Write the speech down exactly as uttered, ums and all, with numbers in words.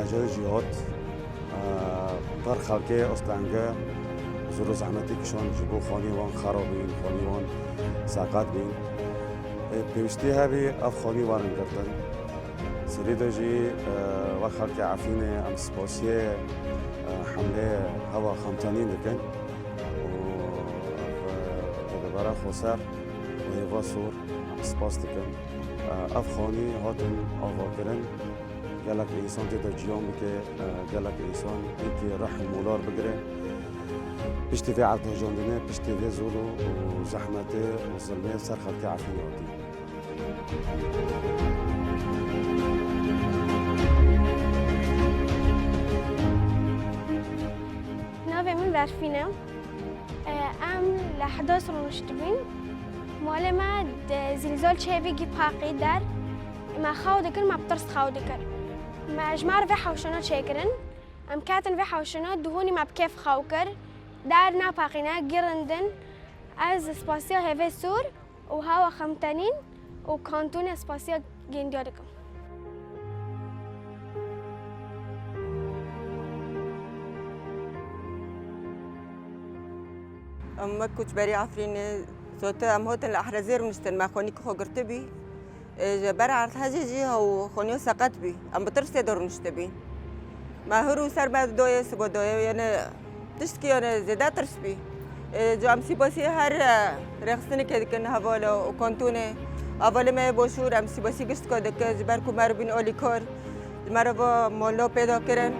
Cihê jî hat, e, per xelkê astenge zor û zehmetî kişand ji bo xanî wan xera bîn, xanî wan seqet bîn. Ê pêwîstî hebî ev xanî werin girtin. Serî de jî, e, wek xelkê Efrînê em spasiyê, e, hemlê hewa Xemtenîn dikin û ev, e, Rêvebera Xweser û Hêva Sor em spas dikin. E, ev xanî hatin avakirin. Gelek însan tê de ciyan bike, e, gelek însan êkî rih û molar bigire. Piştî vê erdhejandinê, piştî vê zor û, û zehmetê û zilmê ser xelkê Efrînê hatî. Navê min Berfîn e. Em li Ehdas rûniştibîn. Malê me di zîlzal çêvî gî paqî der. Me xew dikir, me bi tirs xew dikir. Me ji me re vê hewşana çêkirin. Em ketin vê hewşana, duhûnî me bi kêf xew kir. Der napaqîne, girindin. Ez spasiya Hêvê Sûr û Hewa Xemtenîn û kantûnê spasiya gêndiya dikim. Em wek koçberî Efrînê, zote em hatin li Ehrezê rûniştin, me xwenî ku xwe girtibî. Ê, ji ber erdhejê jî hew xweniya seqet bî. Em bi tirsê de rûniştibîn. Me hir û ser me doyê, sibo doyê, yani tiştkî yani zêde tirs bî. Ê, ji em sîbasî her, e, rêxistinekê dikin hevala û kantonê. Hevalê me yê Boşûr em sîbasî giştka dikin, ji ber ku me re bîn alîkar, ji me re va mala pêda kirin.